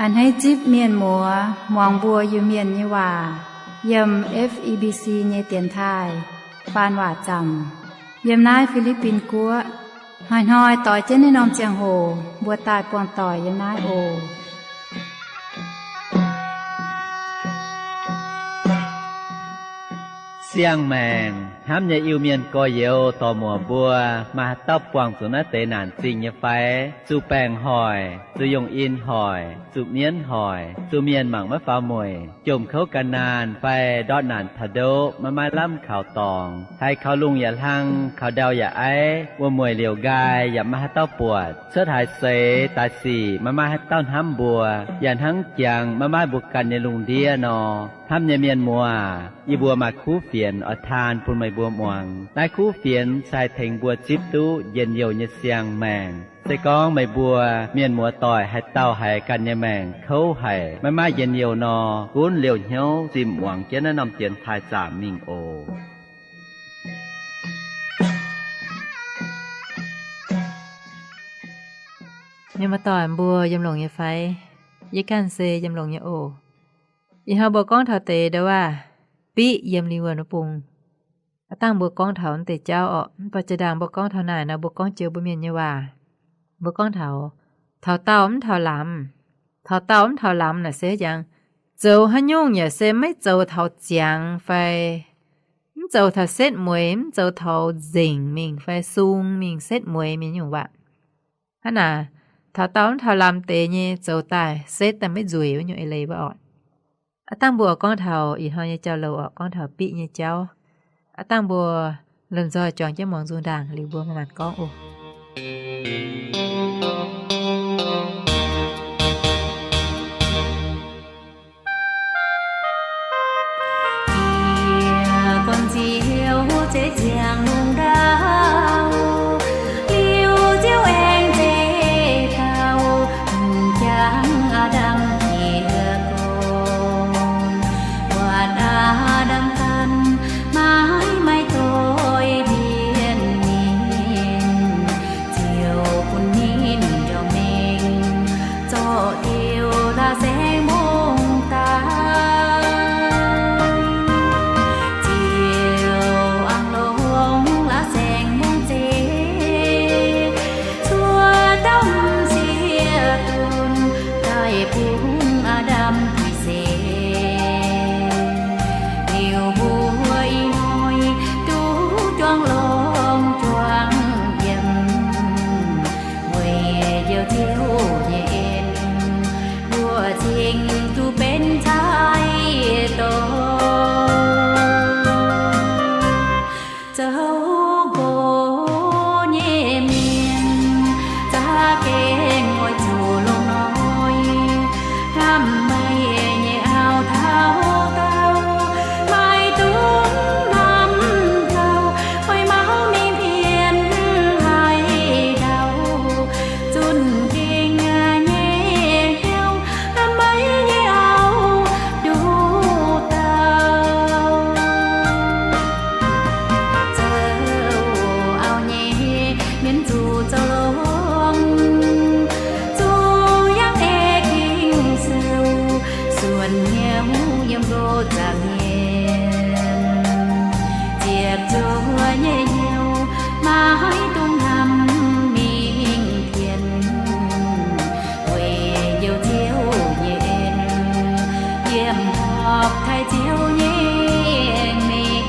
A'hneiv zipv mienh muoz muangx mbuo Iu-Mienh nyei waac yiem F E B C nyei dienx taaih faan waac zaamc yiem naaiv Fi^li^bin Guoqv. Hnoi-hnoi doix jienv naaiv norm ziangh hoc mbuo daaih buangh doic yiem naaiv oc. Siang-maengc hnamv nyei Iu-Mienh gorx-youz dorc-muoc mbuo, maaih haaix dauh buangh zuqc naaiv deix naanc zingh nyei fai? Zuqc baengc hoic, zuqc yungh in hoic, zuqc mienv hoic, zuqc mienh mangc maiv faaux mueic, jomc kouv gan naanh fai ndortv naanc taux ndoqv maiv maaih lamh kaux dorngx, haiz kaux lungh yaac hlang, kaux ndau yaac aiv, wuom-mueic liouc nqaai yaac maiv maaih haaix dauh buatc, cuotv haaix seix daaih sic maiv maaih haaix dauh hnamv mbuo, yaac hnangv jangx maiv maaih mbuo ganh nyei lungh ndiev nor. Hnamv nyei mienh muoz, yie mbuo maaih kuv fienx oix taan bun meih mbuo muangx. Naaiv kuv fienx se haih tengx mbuo zipv duqv njien-youh nyei siang-maengc. Se gorngv meih mbuo mienh muoz-doic haaix dauh haiz ganh nyei maengc kouv haic, maiv maaih njien-youh nor, gunv liouh hnyouv zimh muangx jienv naaiv norm dienx taaih zaamc mingh oc. Mienh muoz-doic mbuo yiem longx nyei fai? Yie ganh se yiem longx nyei oc. Ih hnoi mbuo gorngv taux deix ndau wuov, biqv yiem lingh wuonh wuov bung. Aav dangh mbuo gorngv taux naaiv deix jauv orqc, mv baac jiex ndaangc mbuo gorngv taux naaic nor, mbuo gorngv jiex mbuo mienh nyei waac. Mbuo gorngv taux, taux daauh mv taux lamz. Taux daauh mv taux lamz naaic se jangx, zoux haaix nyungc yaac se maiv zoux taux ziangx fai mv zoux taux setv mueiz, mv zoux taux nzengc mingh fai sung mingh setv mueiz mingh nyungc waac. Hnangv naaic, taux daauh mv taux lamz deix nyei zoux daaih setv daaih maiv nzueic wuov nyungc eix leiz wuov orqc. Aav dangh mbuo gorngv taux ih hnoi nyei jauv-louc orqc, gorngv taux biqv nyei jauv. Aav dangh mbuo lomh nzoih juangc jienv muangx nzung ndaangc liuz mbuo manc-manc gorngv oc. Yie gorn-ziouv zeiv ziangx lungh ndau, liuz ziouv aengx zeiv dauh, m'jangc Aa^ndam jiex gorn. Buatc Aa^ndam ganh maiv maaih doix-ndiev mienh, ziouc bun ninh njaaux mengh zorqv diuh la'saengx mbungv daaih. Ziouc aengx longc la'saengx mbungv zeiv cuotv dauh m'sieqv dunh daaih bun Aa^ndam gitv seix. Liuz mbuo ih hnoi duqv juangc longx juangc yiem, weic njoux Ziouv nyei en, mbuo cingx duqv benx cai dorn. Zoux nqox nyei mienh za'gengh oix zuqc longx hnoi, hnamv meih nyei auv taux daauh, maiv dungx hnamv gauh, oix mauv mingh pienx haaix dauh, zunh gengh nyei hnyouv hnamv meih nyei auv nduqc dauh. Zoux auv nyei mienh zuqc zoux longx, zuqc yangh ei ging sou, suonc hnyouv yiem nqox zaangc mienh, ziepc zuoqv nyei hnyouv maiv dungx hnamv mingh pienx, weic njoux Ziouv nyei en, yiem horpc taaih Ziouv nyei mengh.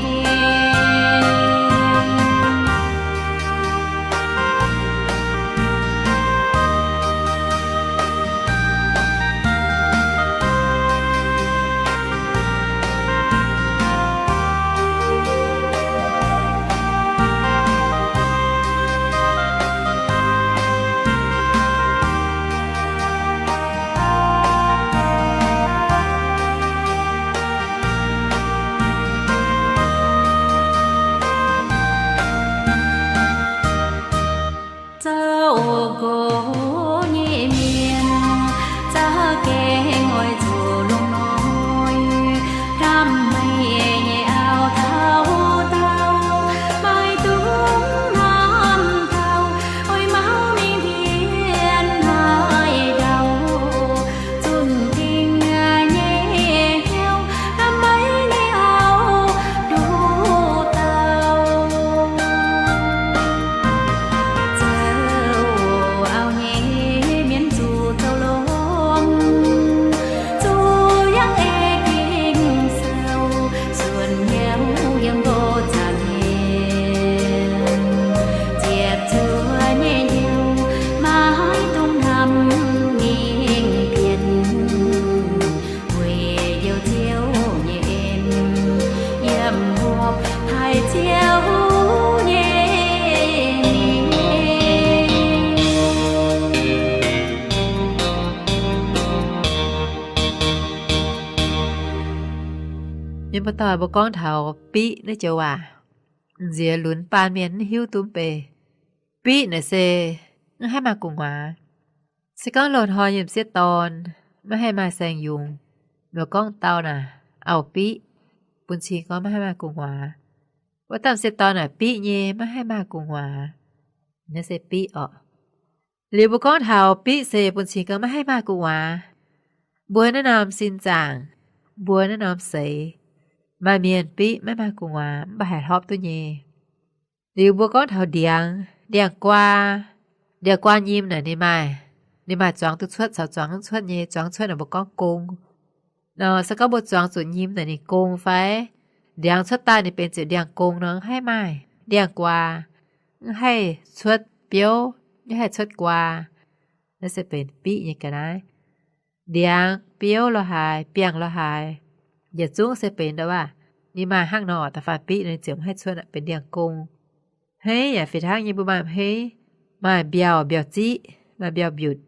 Ziouv nyei. Mienh muoz-doic, mbuo gorngv taux biqv naaiv joux waac, nziex lunx baamh mienh mv hiuv duqv mv bei. Biqv naaic se mv haih maaih gu'nguaaz. Se gorngv loz-hnoi yiem m'sieqv dorn maiv haih maaih saeng-yungz, mbuo gorngv dauh naaic auv-biqv, bun cing gorngv maiv haih maaih gu'nguaaz. Wuov dauh m'sieqv dorn naaic biqv nyei, maiv haih maaih gu'nguaaz. Naaiv se biqv orqc. Liuz mbuo gorngv taux biqv se bun cing gorngv maiv haih maaih gu'nguaaz. Mbuo naaiv norm sin zaangc, mbuo naaiv norm seix, maaih mienh biqv maiv maaih gu'nguaaz mv baac haih hlopv duqv nyei. Liuz mbuo gorngv taux ndiangx, ndiangx-guaa, ndiangx-guaa nyim naaic ninh maaih, ninh maaih zuangx duqv cuotv caux zuangx mv cuotv nyei. Zuangx cuotv naaic mbuo gorngv gong. Nor se gorngv mbuo zuangx zuqc nyim naaic ninh gong fai? Ndiangx cuotv daaih ninh benx ziepc ndiangx-gong nor, mv haih maaih ndiangx-guaa, mv haih cuotv biouv, mv haih cuotv guaa. Naaiv se benx biqv nyei ga'naaiv. Ndiangx, biouv lo haaix, biangh lo haaix, yietc zungv se benx ndau waac. Ninh maaih hnangv nor, da'faanh biqv ninh ziouc mv haih cuotv, benx ndiangx-gong. Hmeiv yaac fih hnangv nyei, mbuo maaih hmeiv, maaih mbiauh, mbiauh-ziqv, maaih mbiauh-mbiutc.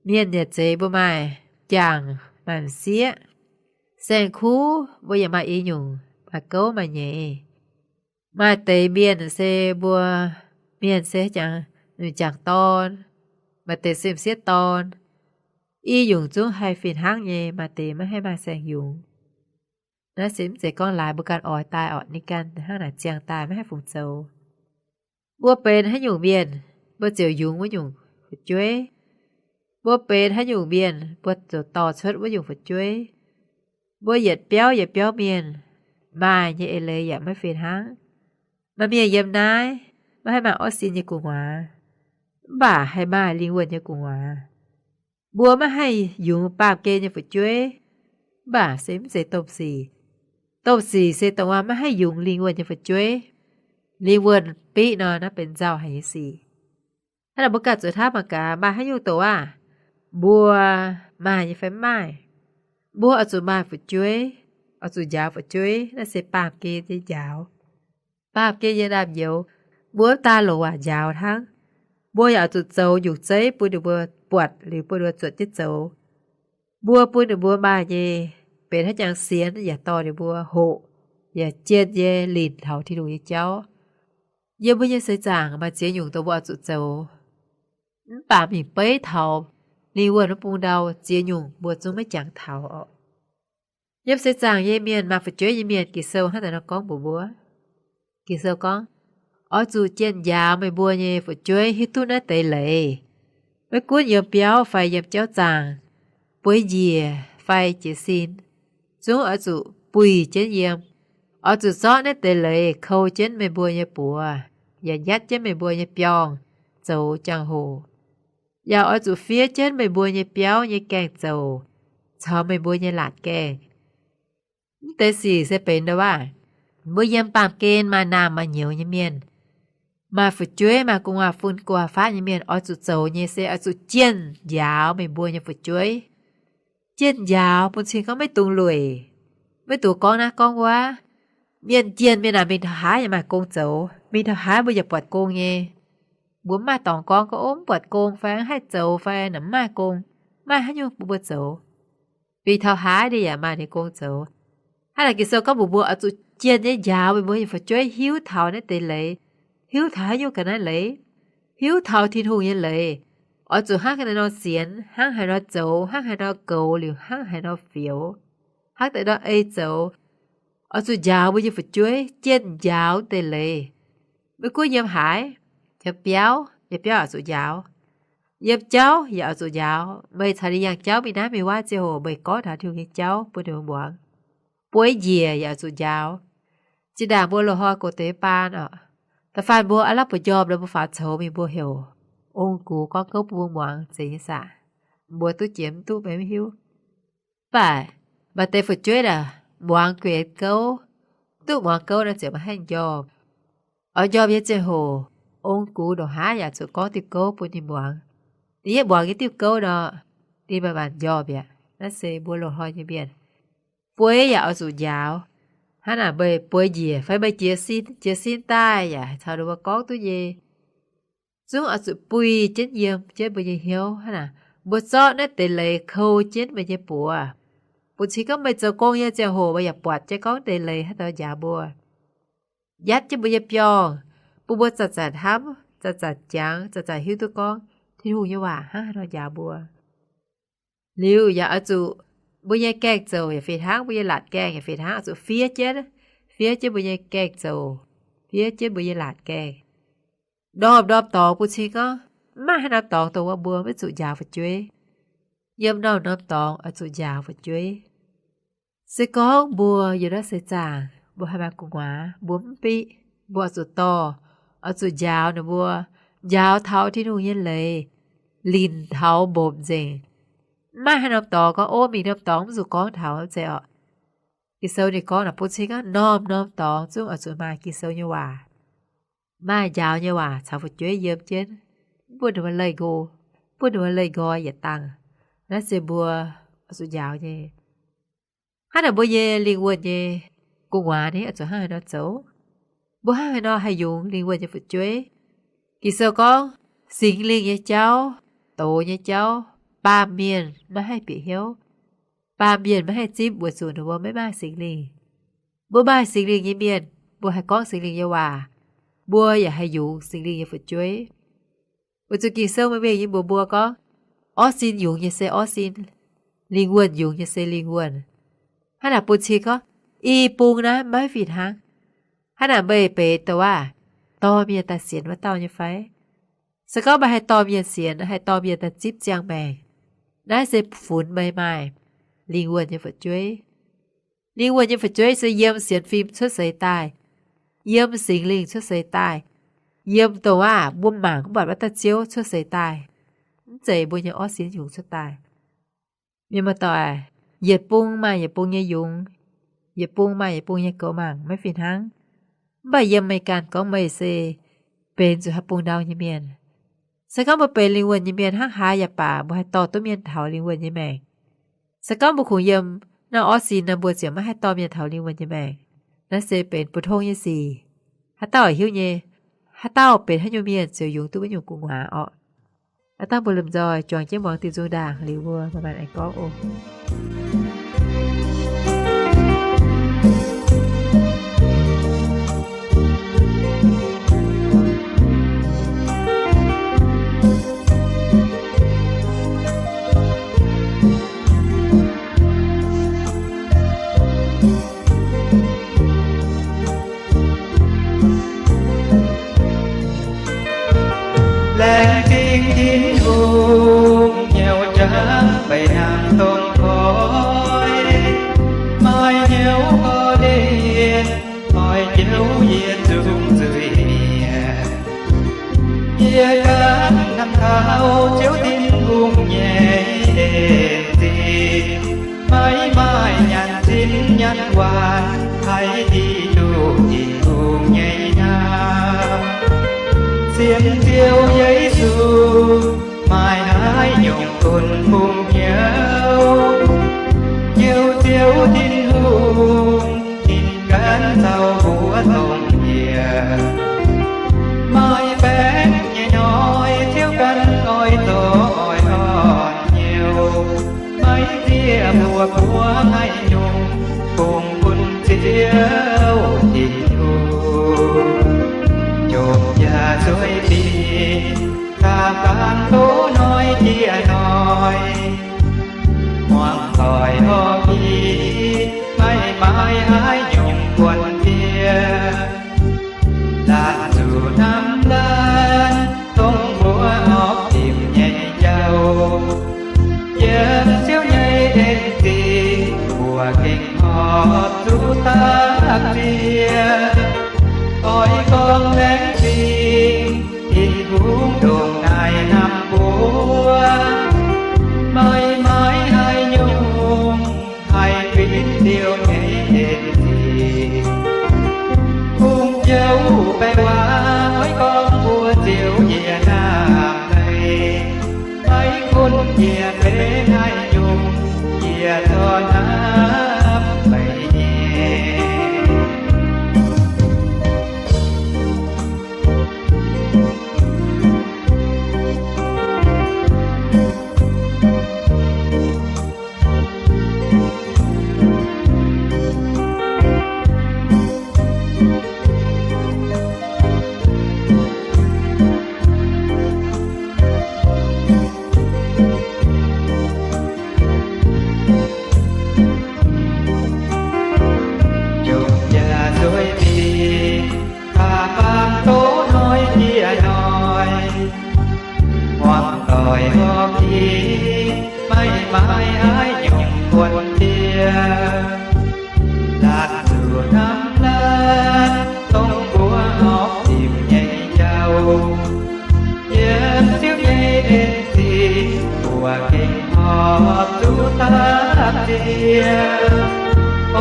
Mienh yaac zeiz mbuo maaih jangc, maaih m'sieqv. Saeng-kuv mbuo yaac maaih i nyungc, maaih gouv maaih nyeiz. Maaih deix mienh se mbuo, mienh se jangc, jangc dorn, maaih deix se m'sieqv dorn. I nyungc zungv haih fih hnangv nyei, maaih deix maiv haih maaih saeng-yungz. Naaiv se mv zeiz gorngv laaix mbuo ganh oix daaih orqc, ninh ganh hnangv naaic ziangh daaih maiv haih fungc zoux. Mbuo benx haaix nyungc mienh, mbuo ziouc yungz wuov nyungc fu'jueiv. Mbuo benx haaix nyungc mienh, mbuo ziouc dorh cuotv wuov nyungc fu'jueiv. Mbuo yietc biauv yietc biauv mienh, maaih nyei eix leiz yaac maiv fih hnangv. Maaih mienh yiem naaiv maiv haih maaih orv sin nyei gu'nguaaz, mv baac haih maaih lingh wuonh nyei gu'nguaaz. Mbuo maiv haih yungz baamh gen nyei fu'jueiv, mv baac se mv zeiz domh sic. Domh sic se dongh wuov maiv haih yungz lingh wuonh nyei fu'jueiv. Lingh wuonh biqv nor, naaiv benx nzauh haic nyei sic. Hnangv naaic mbuo ganh zuqc hnamv mangc gaax, maaih haaix nyungc dongh wuov mbuo maaih nyei fai mv maaih. Mbuo oix zuqc maaih fu'jueiv, oix zuqc njaaux fu'jueiv, naaiv se baamh gen nyei njaaux. Baamh gen nyei naamh nyouz, mbuo mv daan longc waac njaaux hnangv. Mbuo yaac oix zuqc zoux nyungc zeiv bun ninh mbuo buatc liuz bun ninh mbuo zuotc jienv zoux. Mbuo bun ninh mbuo maaih nyei, benx haaix jangx sienx yaac dorh ninh mbuo hoqc, yaac jienh nyei linc taux Tin-Hungh nyei jauv. Yiem mbuo nyei seix zaangc maaih ziex nyungc dongh mbuo oix zuqc zoux. Mv baac mingh beiv taux lingh wuonh wuov bung ndau, ziex nyungc mbuo zungv maiv jangx taux orqc. Yiem seix zaangc nyei mienh, maaih fu'jueiv nyei mienh, Ging-Sou hnangv naaiv nor gorngv mbuox mbuo. Ging-Sou gorngv, oix zuqc jienh njaaux meih mbuo nyei fu'jueiv hiuv duqv naaiv deix leiz. Maiv gunv yiem biauv fai yiem jauv zaangh, bueix njiec fai jiez sin, zungv oix zuqc buih jienv yiem. Oix zuqc zorqv naaiv deix leiz kou jienv meih mbuo nyei buoz, yaac nyatv jienv meih mbuo nyei biorngh zoux jangx-hoc. Yaac oix zuqc fiev jienv meih mbuo nyei biauv nyei gaengh zoux caux meih mbuo nyei laatc gaengh. Mv deix sic se benx ndau waac, mbuo yiem baamh gen maaih naamh maaih nyouz nyei mienh, maaih fu'jueiv, maaih gu'nguaaz-fun gu'nguaaz-fatv nyei mienh, oix zuqc zoux nyei se oix zuqc jienh njaaux meih mbuo nyei fu'jueiv. Jienh njaaux bun cing gorngv maiv dungx lueic, maiv dungx gorngv naaiv gorngv wuov. Mienh jienh mienh naaic mingh taux haaix yaac maaih gong zoux, mingh taux haaix mbuo yaac buatc gong nyei. Mbuo mv maaih dorngx gorngv gorngv, o, mv buatc gong fai mv haih zoux fai naaic mv maaih gong, mv maaih haaix nyungc bun mbuo zoux. Mingh taux haaix ninh yaac maaih ninh gong zoux. Hnangv naaic Ging-Sou gorngv mbuox mbuo oix zuqc jienh nyei njaaux meih mbuo nyei fu'jueiv hiuv taux naaiv deix leiz, hiuv taux haaix nyungc ga'naaiv leiz, hiuv taux Tin-Hungh nyei leiz. Oix zuqc hnangv haaix nor sienx, hnangv haaix nor zoux, hnangv haaix nor goux liuz hnangv haaix nor fioux, hnangv deix nor ei zoux. Oix zuqc njaaux mbuo nyei fu'jueiv, jienh njaaux deix leiz. Maiv gunv yiem haaix, yiem biauv, yiem biauv oix zuqc njaaux. Yiem jauv yaac oix zuqc njaaux. Meih caux ninh yangh jauv mingh naaiv mingh wuov ziangh hoc meih gorngv taux Tin-Hungh nyei jauv bun ninh mbuo muangx. Bueix njiec yaac oix zuqc njaaux. Zinh ndaangc mbuo loz-hnoi goux deix baan orqc, da'faanh mbuo aav lamh buoz-njormh nor mbuo faaux coux mingh mbuo heuc ong-gux gorngv gouv bun mbuo muangx zeiz nyei saah? Mbuo duqv jiex mv duqv maiv hiuv. Mv baac maaih deix fu'jueiv naaic muangx gueix gouv, duqv muangx gouv naaiv ziouc maiv haih njormh. Oix njormh nyei ziangh hoc, ong-gux ndongc haaix yaac zuqc gorngv diuh gouv bun ninh muangx. Ninh yaac muangx nyei diuh gouv nor, ninh maanc maanc njormh mi'aqv. Naaiv se mbuo loz-hnoi nyei mienh. Bueix yaac oix zuqc njaaux. Hnangv naaic meih bueix njiec fai meih jiez sin, jiez sin daaih yaac caux ninh mbuo gorngv duqv nyei. Zungv oix zuqc buih jienv yiem jienv mbuo nyei hnyouv. Hnangv naaic, mbuo zorqv naaiv deix leiz kou jienv meih nyei buoz. Bun cing gorngv meih zoux gong nyei ziangh hoc meih yaac buatc jienv gorngv deix leiz haaix dauh njaaux mbuo, yatv jienv mbuo nyei biorngh, bun mbuo zanc-zanc hnamv, zanc-zanc jangx, zanc-zanc hiuv duqv gorngv Tin-Hungh nyei waac hnangv haaix nor njaaux mbuo. Liuz yaac oix zuqc mbuo nyei gaengh zoux yaac fih hnangv, mbuo nyei laatc gaengh yaac fih hnangv, oix zuqc fiev jienv, fiev jienv mbuo nyei gaengh zoux, fiev jienv mbuo nyei laatc gaengh. Norm-norm dorngx bun cing gorngv mv maaih haaix norm dorngx dongh wuov mbuo maiv zuqc njaaux fu'jueiv. Yiem norm-norm dorngx oix zuqc njaaux fu'jueiv. Se gorngv mbuo yiem naaiv seix zaangc mbuo haih maaih gu'nguaaz, mbuo mv biqv, mbuo oix zuqc dorh, oix zuqc njaaux ninh mbuo, njaaux taux Tin-Hungh nyei leiz, linc taux mbopv nzengc. Mv maaih haaix norm dorngx gorngv, o, mingh norm dorngx mv zuqc gorngv taux, mv zeiz orqc. Ging-Sou ninh gorngv naaic bun cing gorngv norm-norm dorngx zungv oix zuqc maaih Ging-Sou nyei waac, maaih njaaux nyei waac caux fu'jueiv yiem jienv, mv bun ninh mbuo leih nqo, bun ninh mbuo leih nqoi yietc dangh. Naaiv se mbuo oix zuqc njaaux nyei. Hnangv naaic mbuo nyei lingh wuonh nyei gu'nguaaz ni oix zuqc hnangv haaix nor zoux? Mbuo hnangv haaix nor haih yungz lingh wuonh nyei fu'jueiv? Ging-Sou gorngv, Singx Lingh nyei jauv, doz nyei jauv, baamh mienh maiv haih bieqc hnyouv. Baamh mienh maiv haih zipv weic zuqc ninh mbuo maiv maaih Singx Lingh. Mbuo maaih Singx Lingh nyei mienh, mbuo haih gorngv Singx Lingh nyei waac, mbuo yaac haih yungz Singx Lingh nyei fu'jueiv. Weic zuqc Ging-Sou mingh mingh nyei mbuox mbuo gorngv, orv sin yungz nyei se orv sin, lingh wuonh yungz nyei se lingh wuonh. Hnangv naaic bun cing gorngv, i bung naaiv maiv fih hnangv. Hnangv naaic meih benx dongh waac dorh mienh daaih sienx wuov dauh nyei fai? Se gorngv meih haih dorh mienh sienx, haih dorh mienh daaih zipv ziangh maengc, naaiv se funx meih maaih lingh wuonh nyei fu'jueiv. Lingh wuonh nyei fu'jueiv se yiem sienx fim cuotv seix daaih, yiem Singx Lingh cuotv seix daaih, yiem dongh waac mbuo mangc mv buatc wuov dauh Ziouv cuotv seix daaih, mv zeiz mbuo nyei orv sin yungz cuotv daaih. Mienh muoz-doic, yietc bung maaih yietc bung nyei yungz, yietc bung maaih yietc bung nyei goux mangc maiv fih hnangv. Mv baac yiem meih ganh gorngv meih se benx zuqc haaix bung ndau nyei mienh. Se gorngv mbuo benx lingh wuonh nyei mienh hnangv haaix yaac baac, mbuo haih dorh duqv mienh taux lingh wuonh nyei maengc. Se gorngv mbuo kungx yiem naaiv orv sin nor, mbuo ziouc maiv haih dorh mienh taux lingh wuonh nyei maengc. Naaiv se benx bu tong nyei sic. Haaix dauh hiuv nyei, haaix dauh benx haaix nyungc mienh ziouc yungz duqv wuov nyungc gu'nguaaz orqc. Aav dangh mbuo lomh nzoih juangc jienv muangx diuh nzung ndaangc liuz mbuo maaih maaih aengx gorngv oc. Laengz zingh Tin-Hungh nyouz jangx mbaih nangh dongh koi, maaih hnyouv korv-lienh oix njoux yie zungv zuiz-mienh. Yie ganh hnamv taux Ziouv Tin-Hungh nyei en zingh, maiv maaih nyanc zinh nyanc waanc haih diqc duqv Tin-Hungh nyei nyaah. Sienx Ziouv Yesu maaih haaix nyungc gunv bung hnyouv, Ziouv, Ziouv Tin-Hungh ninh ganh caux mbuo dongh yie. Maaih baengc nyei hnoi Ziouv ganh oix zorqv oix orn hnyouv, maiv zieqv mbuo buov haaix nyungc bungx bun Ziouv Tin-Hungh. Jomc yaac zueih dingc, daaih gaanv tov hnoi jiex hnoi, muangx doic horpc i, maiv maaih haaix nyungc buonc jiex. Laanh zuqc hnamv laanh dongh mbuo horpc dimc nyei jauv. Yiem Ziouv nyei en zingh mbuo gengh horpc zuqc dapv ziex. Oix gorngv laengz zingh Tin-Hungh ndongc naaic hnamv mbuo, maiv maaih haaix nyungc haih fitv Ziouv nyei en zingh. Hungh jouv baengh waac oix gorngv mbuo Ziouv yie hnamv meih, maiv gunv yie benx haaix nyungc, yie corc hnamv meih nyei. Maiv haih nyungc buonc jiex, laatc zuqc hnamv laanh dongh mbuo horpc dimc nyei jauv. Yiem Ziouv nyei en sic mbuo gengh horpc zuqc dapv ziex.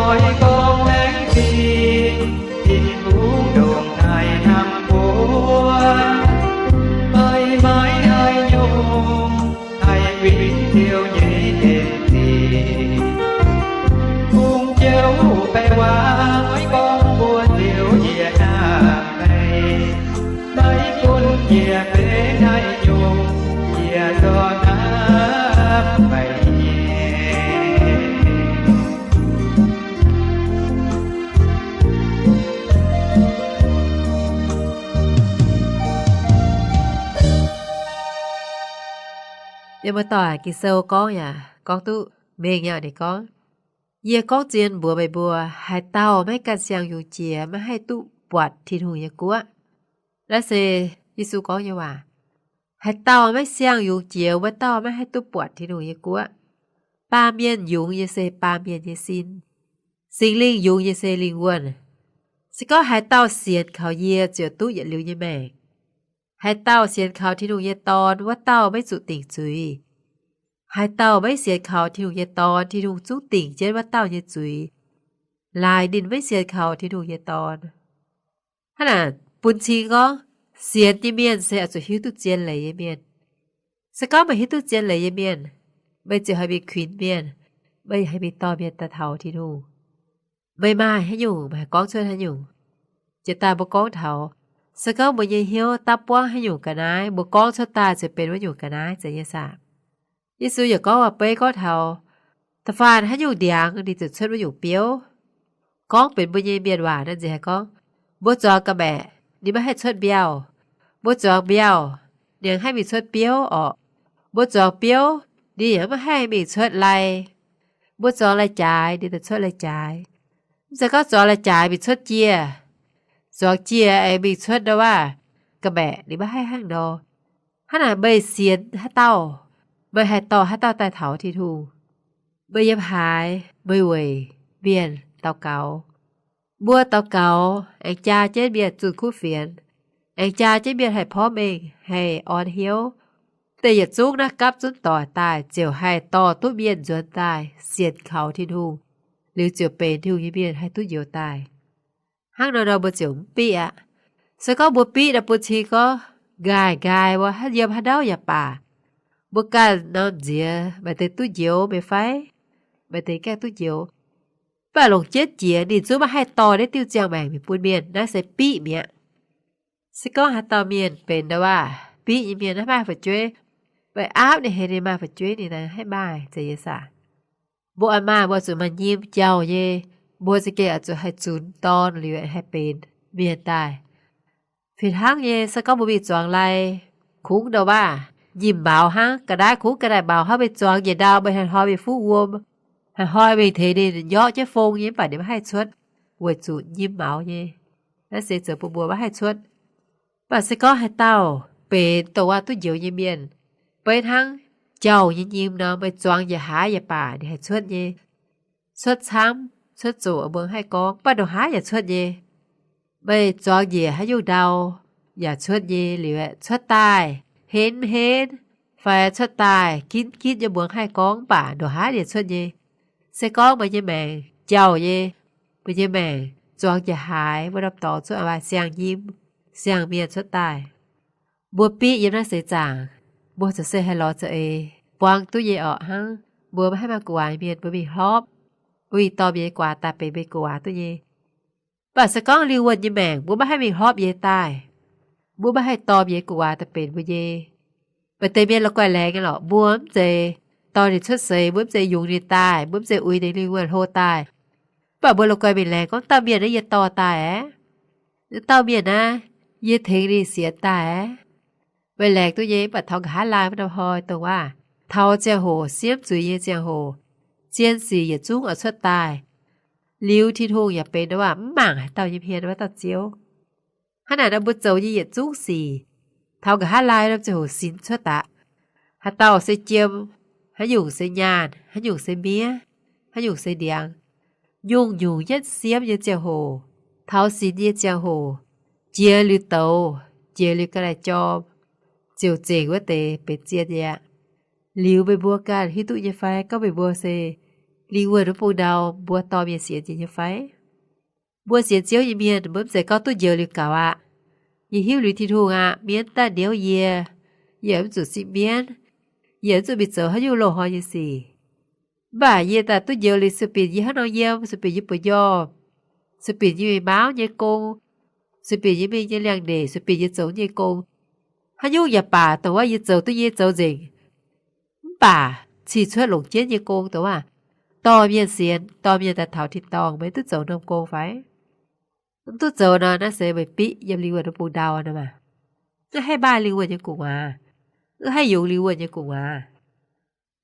Oix gorngv laengz zingh, Tin-Hungh ndongc naaic hnamv mbuo, maiv maaih haaix nyungc haih wingh Ziouv nyei en sic. Kungx Ziouv baeqc waac oix gorngv mbuo Ziouv yie hnamv meih, maiv gunv yie benx haaix nyungc, yie zorqv hnamv meih nyei. Yie muoz-doic, Ging-Sou gorngv yaac gorngv duqv mengh nyei. Ninh gorngv, Yie gorngv zien mbuox meih mbuo, haaix dauh maiv ganh siang-yungz jiex maiv haih duqv buatc Tin-Hungh nyei guoqv. Naaiv se Yesu gorngv nyei waac. Haaix dauh maiv siang-yungz jiex, wuov dauh maiv haih duqv buatc Tin-Hungh nyei guoqv. Baamh mienh yungz nyei se baamh mienh nyei sin. Singx Lingh yungz nyei se lingh wuonh. Se gorngv haaix dauh sienx kaux yie ziouc duqv yietc liuz nyei maengc. Haaix dauh sienx kaux Tin-Hungh nyei Dorn, wuov dauh maiv zuqc dingc zuiz. Haaix dauh maiv sienx kaux Tin-Hungh nyei Dorn, Tin-Hungh zungv dingc jienv wuov dauh nyei zuiz, laaix ninh maiv sienx kaux Tin-Hungh nyei Dorn. Hnangv naaic bun cing gorngv, sienx nyei mienh se oix zuqc hiuv duqv zien leiz nyei mienh. Se gorngv meih hiuv duqv zien leiz nyei mienh, meih ziouc haih mingh kuinx mienh, meih haih mingh dorh mienh daaih taux Tin-Hungh. Meih maaih haaix nyungc, meih haih gorngv cuotv haaix nyungc, jiex daaih mbuo gorngv taux. Se gorngv mbuo nyei hnyouv dapv buangv haaix nyungc ga'naaiv, mbuo gorngv cuotv daaih ziouc benx wuov nyungc ga'naaiv, zeiz nyei saah? Yesu yaac gorngv waac-beiv gorngv taux, da'faanh haaix nyungc ndiangx ninh ziouc cuotv wuov nyungc biouv. Gorngv benx mbuo nyei mienh waac naaiv nziex haih gorngv, mbuo zuangx ga'maeqc ninh maiv haih cuotv mbiauh. Mbuo zuangx mbiauh, ninh haih mingh cuotv biouv orqc. Mbuo zuangx biouv, ninh yaac maiv haih mingh cuotv lai. Mbuo zuangx lai-jaaix, ninh daaih cuotv lai-jaaix. Mv zeiz gorngv zuangx lai-jaaix mingh cuotv jiex, zuangx jiex aengx mingh cuotv ndau waac ga'maeqc, ninh maiv haih hnangv nor. Hnangv naaic meih sienx haaix dauh, meih haih dorh haaix dauh daaih taux Tin-Hungh. Meih yiem haaix, meih weic mienh daux gaux. Mbuo daux gaux aengx jaa jienv mienh zunh kuv fienx, aengx jaa jienv mienh haih porv mengh, haih orn hnyouv. Deix yietc zungv naaiv gapv zunv doic daaih ziouc haih dorh duqv mienh nzuonx daaih sienx kaux Tin-Hungh, liuz ziouc benx Tin-Hungh nyei mienh haih duqv njoux daaih. Hnangv nor nor mbuo ziouc mv biqv aqv. Se gorngv mbuo biqv nor bun cing gorngv, nqaaic nqaai wuov, haaix yiem haaix ndau yaac baac, mbuo ganh norm nziex maaih deix duqv njoux meih fai? Maaih deix gaengh duqv njoux. Mv baac longc jienv jiex ninh zungv maiv haih dorh naaiv diuh ziangh maengc mingh bun mienh, naaiv se biqv mi'aqv. Se gorngv haaix dauh mienh benx ndau waac biqv nyei mienh, maiv maaih fu'jueiv, meih aapv ninh heix ninh maaih fu'jueiv, ninh haih maaih, zeiz nyei saah? Mbuo oix maaih, mbuo zuqc maaih nyim jauh nyei. Mbuo za'gengh oix zuqc haih zunx dorn liuz haih benx mienh daaih. Fih hnangv nyei, se gorngv mbuo mingh zuangx lai, kungx ndau waac nyim maux hnangv, ga'naaiv kungx ga'naaiv maux hnangv, meih zuangx njiec ndau meih haih hnoi mingh fuqv wuom, haih hnoi mingh teix ninh nyorqv jienv fong nyei, mv baac ninh maiv haih cuotv, weic zuqc nyim maux nyei. Naaiv se zoux bun mbuo maiv haih cuotv. Mv baac se gorngv haaix dauh benx dongh wuov duqv njoux nyei mienh, beiv hnangv jauh nyei nyim nor, meih zuangx njiec haaix yaac baac ninh haih cuotv nyei. Cuotv camv, cuotv zoqc mbuo haih gorngv, mv baac ndongc haaix yaac cuotv nyei. Meih zuangx njiec haaix nyungc ndau yaac cuotv nyei. Liuz aeqv, cuotv daaih henv henv fai cuotv daaih ginv ginv nyei mbuo haih gorngv, mv baac ndongc haaix yaac cuotv nyei. Se gorngv meih nyei maengc jauh nyei, meih nyei maengc zuangx njiec haaix, wuov norm dorngx cuotv maaih siang-nyim, siang-mienh cuotv daaih, mbuo biqv yiem naaiv seix zaangc, mbuo ziouc se haih lorz za'eix buang duqv nyei orqc hnangv. Mbuo maiv haih maaih gu'nguaaz mienh mbuo mingh hlorpv, mbuo mingh dorh mienh nyei gu'nguaaz daaih benx mbuo nyei gu'nguaaz duqv nyei. Mv baac se gorngv lingh wuonh nyei maengc mbuo maiv haih mingh hlorpv nyei daaih, mbuo maiv haih dorh mienh nyei gu'nguaaz daaih benx mbuo nyei. Maaih deix mienh la'guaih laengz nyei lorqc, mbuo mv zeiz dorh ninh cuotv seix, mbuo mv zeiz yungz ninh daaih, mbuo mv zeiz uix ninh lingh wuonh hlo daaih. Mv baac mbuo la'guaih mingh laengz gorngv, dauh mienh naaiv yie dorh daaih aqv. Dauh mienh naaiv yie tengx ninh sienx daaih aqv. Meih laengz duqv nyei. Mv baac taux nqa'haav laai wuov norm hnoi dongh waac, taux ziangh hoc siemv zuiz nyei ziangh hoc, zien sic yietc zungv oix cuotv daaih. Liuz Tin-Hungh yaac benx waac mv mangc haaix dauh nyei hmien wuov dauh Ziouv. Hnangv naaic nor mbuo zoux nyei yietc zungv sic, taux nqa'haav laai norm ziangh hoc sinx cuotv daaih. Haaix dauh se jiem, Haaix nyungc se nyaanh, haaix nyungc se miev, haaix nyungc se ndiangx. Nyungc-nyungc yietv siemv nyei ziangh hoc, taux sinx nyei ziangh hoc, jiex liuz douz, jiex liuz ga'naaiv jorm, ziouc zengc wuov deix benx zien nyei aqv. Liuz meih mbuo ganh hiuv duqv nyei fai? Gorngv meih mbuo se lingh wuonh wuov bung ndau, mbuo dorh mienh sienx jiex nyei fai? Mbuo sienx Ziouv nyei mienh, mbuo mv zeiz gorngv duqv njoux liuz gaux aqv. Yie hiuv liuz Tin-Hungh aqv, mienv daaih ndiouv yie, yie mv zuqc sipv mienv, yie mv zuqc mingh zoux haaix nyungc loz-hnoi nyei sic. Mv baac yie daaih duqv njoux liuz, sueih binc yie hnangv nor yiem, sueih binc yie buoz-njormh, sueih binc yie mingh maauv nyei gong, sueih binc yie mingh nyei liangx-ndeic, sueih binc yie zoux nyei gong, haaix nyungc yaac baac, dongh wuov yie zoux duqv nyei zoux nzengc. Mv baac cih cuotv longc jienv nyei gong dongh wuov, dorh mienh sienx, dorh mienh daaih taux tin-dorngh, meih duqv zoux norm gong fai? Mv duqv zoux nor, naaiv se meih biqv yiem lingh wuonh wuov bung ndau nor maah. Mv haih maaih lingh wuonh nyei gu'nguaaz, mv haih yungz lingh wuonh nyei gu'nguaaz.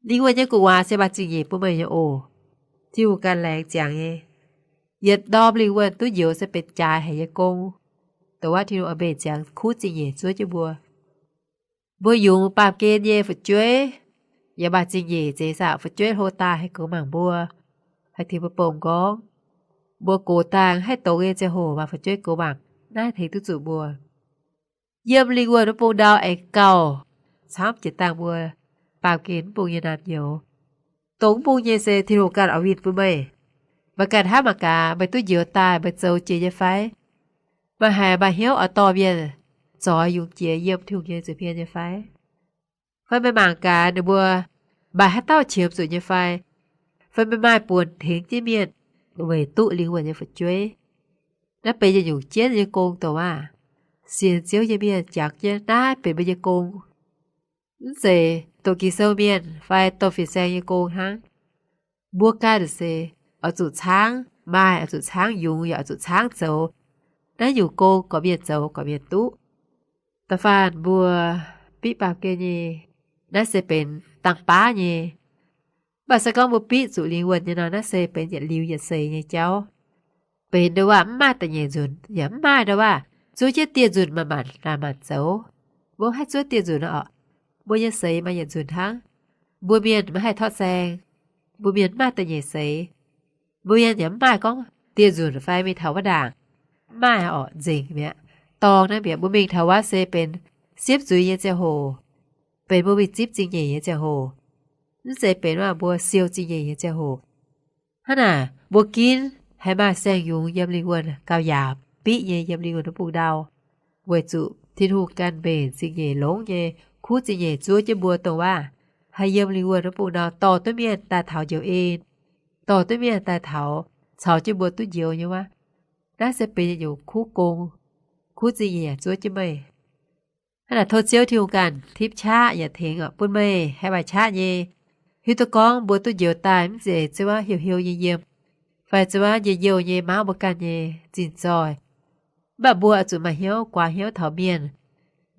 Lingh wuonh nyei gu'nguaaz se maaih zingh nyeic bun meih nyei oc. Tin-Hungh ganh laengz ziangx nyei. Yietc ndorm lingh wuonh duqv njoux se benx jaaix haic nyei gong. Dongh wuov Tin-Hungh oix mbenc ziangx kuv zingh nyeic zuov jienv mbuo. Mbuo yungz baamh gen nyei fu'jueiv yaac maaih zingh nyeic zeiz saah? Fu'jueiv hlo daaih haih goux mangc mbuo, haih tengx mbuo bom nqorngv. Mbuo gox daaih haih dongz nyei ziangh hoc maaih fu'jueiv goux mangc, naaiv tengx duqv zuqc mbuo. Yiem lingh wuonh wuov bung ndau aengx gauh camv jiex dangh mbuo baamh gen mv bung nyei naamh nyouz. Dongh mv bung nyei se Tin-Hungh ganh oix winh bun meih. Meih ganh hnamv mangc gaax, meih duqv njoux daaih meih zoux jiex nyei fai? Meih haiz maaih hnyouv oix dorh mienh zoix yungz jiex yiem Tin-Hungh nyei nza'hmien nyei fai? Fai meih mangc gaax ninh mbuo maaih haaix dauh qiemx zuqc nyei fai? Fai meih maaih buonc tengx jienv mienh weic duqv lingh wuonh nyei fu'jueiv? Naaiv benx yietc nyungc jienv nyei gong dongh wuov. Sienx Ziouv nyei mienh jangx jienv naaiv benx mbuo nyei gong. Mv zeiz dongh Ging-Sou mienh fai dongh fin-saeng nyei gong hnangv. Mbuo ganh se oix zuqc caangv maaih, oix zuqc caangv yungz, yaac oix zuqc caangv zoux. Naaiv nyungc gong gorqv-mienh zoux, gorqv-mienh duqv. Da'faanh mbuo biqv baamh gen nyei, naaiv se benx dangh baav nyei. Mv baac se gorngv mbuo biqv zuqc lingh wuonh nyei nor, naaiv se benx yietc liuz yietc seix nyei jauv. Benx ndo waac mv maaih da'nyeic nzunc, yaac mv maaih ndo waac zuov jienv dieh nzunc manc-manc naanc manc zoux. Mbuo haih zuov dieh nzunc oc. Mbuo nyei seix maaih yietc nzunc hnangv. Mbuo mienh maiv haih torqv saeng. Mbuo mienh mv maaih da'nyeic seix. Mbuo mienh yaac mv maaih gorngv dieh nzunc fai mingh taux wuov ndaangc. Mv maaih oc, nzengc mi'aqv. Dorngx naaiv mi'aqv. Mbuo mingh taux wuov se benx siepv zuiz nyei ziangh hoc, benx mbuo mingh zipv zingh nyeic nyei ziangh hoc. Mv zeiz benx waac mbuo siou zingh nyeic nyei ziangh hoc. Hnangv naaic, mbuo ginv haih maaih saeng-yungz yiem lingh wuonh gauh yaac biqv nyei yiem lingh wuonh wuov bung ndau, weic zuqc Tin-Hungh ganh mbenc zingh nyeic longx nyei, kuv zingh nyeic zuov jienv mbuo dongh waac haih yiem lingh wuonh wuov bung ndau dorh duqv mienh daaih taux njoux en, dorh duqv mienh daaih taux caux jienv mbuo duqv njoux nyei wuov. Naaiv se benx yietc nyungc kuv gong, kuv zingh nyeic zuov jienv meih. Hnangv naaic tov Ziouv Tin-Hungh ganh tipv qaqv yaac tengx bun meih haih maaih qaqv nyei, hiuv duqv gorngv mbuo duqv njoux daaih mv zeiz zuov waac hiuv hiuv nyei yiem, fai zuov waac njien-youh nyei mauv mbuo ganh nyei zinh zoih. Mv baac mbuo oix zuqc maaih hnyouv guaax hnyouv taux mienh,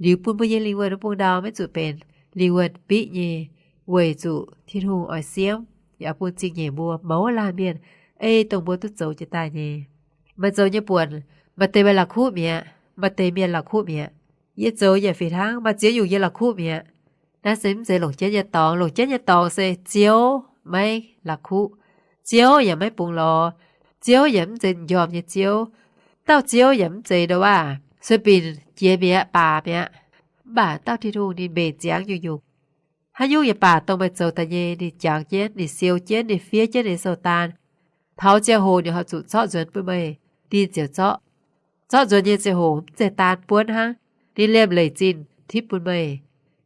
liuz bun mbuo nyei lingh wuonh wuov bung ndau maiv zuqc benx lingh wuonh biqv nyei, weic zuqc Tin-Hungh oix siemv yaac bun zingh nyeic mbuo mouz laanh mienh ei dongh mbuo duqv zoux jiex daaih nyei. Meih zoux nyei buonc, maaih deix meih la'kuqv mi'aqv, maaih deix mienh la'kuqv mi'aqv. Yie zoux yaac fih hnangv, maaih ziex nyungc yie la'kuqv mi'aqv. Naaiv se mv zeiz longc jienv nyei dorngx. Longc jienv nyei dorngx se Ziouv maiv la'kuqv, Ziouv yaac maiv bungx lorz, Ziouv yaac mv zeiz m'njormh nyei Ziouv. Dauh Ziouv yaac mv zeiz ndo waac sueih binc jiex mi'aqv, baac mi'aqv. Mv baac dauh Tin-Hungh ninh mbenc ziangx nyungc-nyungc. Haaix nyungc yaac baac dongh meih zoux daaih nyei, ninh jangx jienv, ninh siou jienv, ninh fiev jienv ninh sou-daan. Taux ziangh hoc ninh horpc zuqc zorqv nzuonx bun meih, ninh ziouc zorqv. Zorqv nzuonx nyei ziangh hoc mv zeiz daan buonv hnangv. Ninh liemh leic zinh tipv bun meih.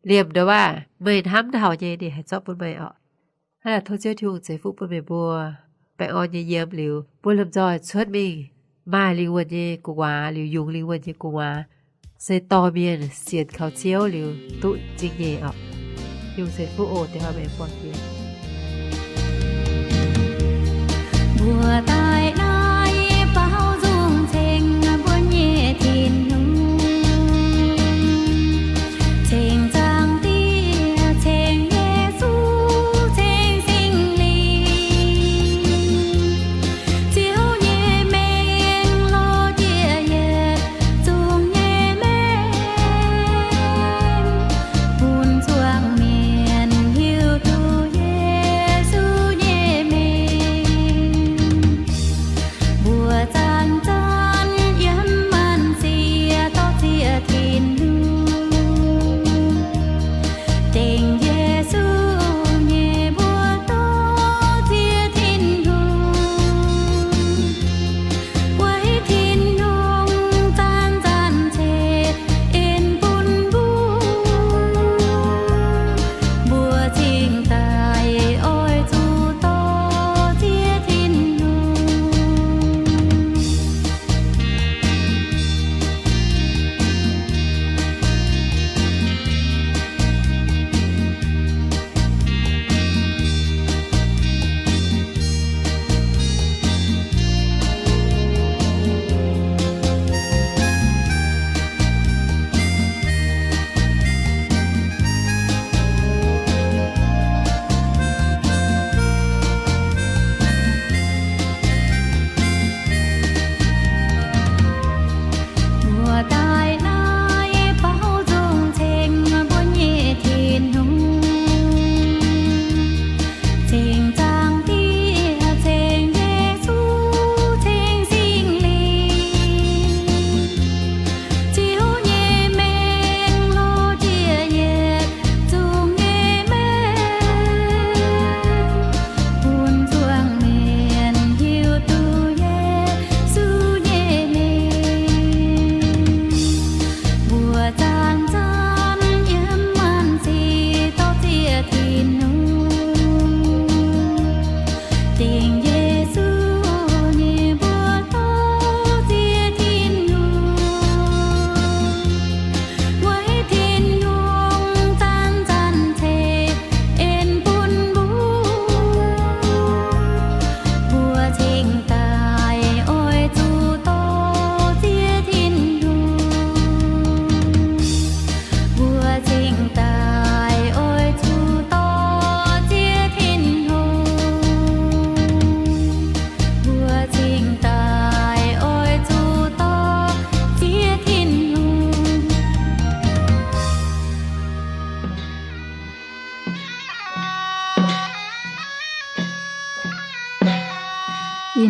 Liemh ndo waac meih hnamv taux nyei ninh haih zorqv bun meih oc. Hnangv naaic tov Ziouv Tin-Hungh ceix fuqv bun meih mbuo. Baengh orn nyei yiem liuz, mbuo lomh nzoih cuotv mingh maaih lingh wuonh nyei gu'nguaaz liuz yungz lingh wuonh nyei gu'nguaaz, se dorh mienh sienx kaux Ziouv liuz duqv zingh nyeic oc. Tin-Hungh ceix fuqv oc. Diex hnoi meih buangh jiex. Mbuo daaih naaiv baaux nzung ceng mbuo nyei Tin-Hungh, ceng Zaangc Diex, ceng Yesu, ceng Singx Lingh. Ziouv nyei mengh lorz jiex yietc zungv nyei mengh, bun zuangx mienh hiuv duqv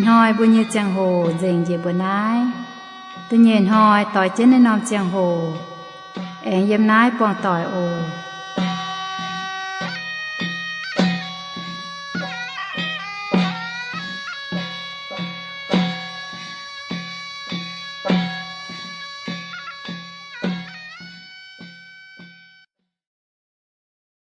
Hnoi mbuo nyei ziangh hoc nzengc njiec mbuo naaiv. Da'nyeic hnoi doix jienv naaiv norm ziangh hoc, aengx yiem naaiv buangh doic oc.